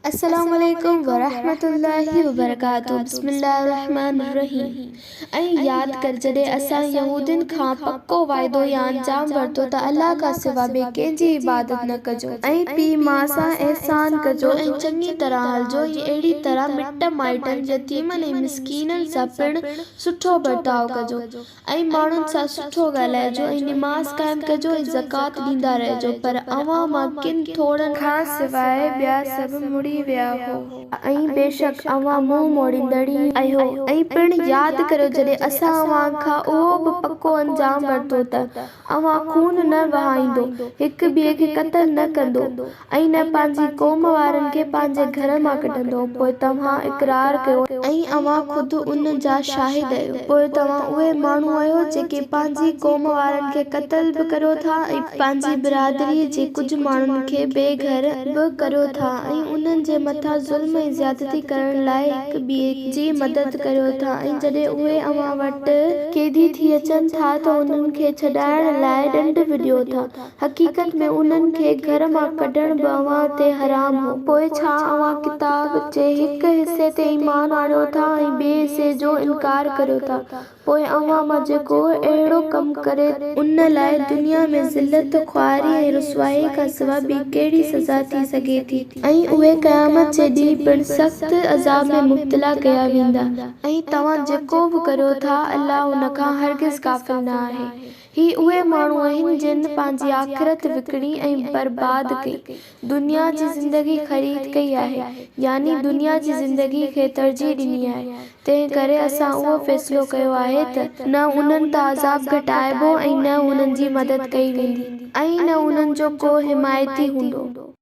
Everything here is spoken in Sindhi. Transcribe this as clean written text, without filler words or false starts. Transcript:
السلام عليڪم ورحمة الله وبرڪاته بسم الله الرحمٰن الرحيم ۽ ياد ڪر جڏهن اسان يهودين کان پڪو وعدو يا انجام ورتو ته الله کان سواء ٻئي ڪنهن جي عبادت نه ڪجو ۽ پيء ماء سان احسان ڪجو ۽ چڱي طرح هلجو ۽ اهڙي طرح مٽ مائٽن، يتيمن ۽ مسڪينن سان پڻ سٺو برتاء ڪجو. ۽ ماڻهن سان سٺو ڳالهائجو ۽ نماز قائم ڪجو ۽ زڪوات ڏيندا رهجو پر اوهان مان ڪن ٿورن کان سواء ٻيا سڀ مڙي ويا هو. ۽ بيشڪ اوهان منهن موڙيندڙ ئي آهيو. ۽ پڻ، ياد ڪريو، جڏهن اسان اوهان کان اهو به پڪو انجام ورتو ته اوهان خون نه وهائيندو، هڪ ٻئي کي قتل نه ڪندو، ۽ نه پنهنجي قوم وارن کي پنهنجي گهر مان ڪڍندؤ، پوء توهان اقرار ڪيو، ۽ اوهان خود ان جا شاهد آهيو، پوء توهان اهي ماڻهو آهيو، جيڪي پنهنجي قوم وارن کي قتل به ڪريو ٿا، ۽ پنهنجي برادريء جي ڪجهه ماڻهن کي بي گهر به ڪريو ٿا، ۽ انهن جي مٿان ظلم ۽ زيادتي ڪرڻ لاء هڪ ٻئي جي مدد ڪريو ٿا، ۽ جڏهن اهي اوهان وٽ قيدي ٿي اچن ٿا ته انهن کي ڇڏائڻ لاء ڏنڊ به ڏيو ٿا. حقيقت ۾ انهن کي گهر مان ڪڍڻ به اوهان تي حرام هو. پوء ڇا اوهان ڪتاب جي هڪ حصي تي ايمان آڻيو ٿا ۽ ٻئي حصي جو انڪار ڪريو ٿا؟ پوء اوهان مان جيڪو اهڙو ڪم ڪري، ان لاء دنيا ۾ ذلت، خواري ۽ رسوائيء کان سواء ٻي ڪهڙي سزا ٿي سگهي ٿي؟ ۽ اهي قيامت جي ڏينهن پڻ سخت عذاب ۾ مبتلا ڪيا ويندا. ۽ توهان جيڪو به ڪريو ٿا، الله ان کان هرگز غافل نه آهي. هي اهي ماڻهو آهن جن پنهنجي آخرت وڪڻي ۽ برباد ڪئي، دنيا جي زندگي خريد ڪئي آهي، يعني دنيا جي زندگي کي ترجيح ڏني آهي، تنهن ڪري اسان اهو فيصلو ڪيو آهي ته نه انهن تان عذاب گهٽائبو ۽ نه انهن جي مدد ڪئي ويندي ۽ نه انهن جو ڪو حمايتي هوندو.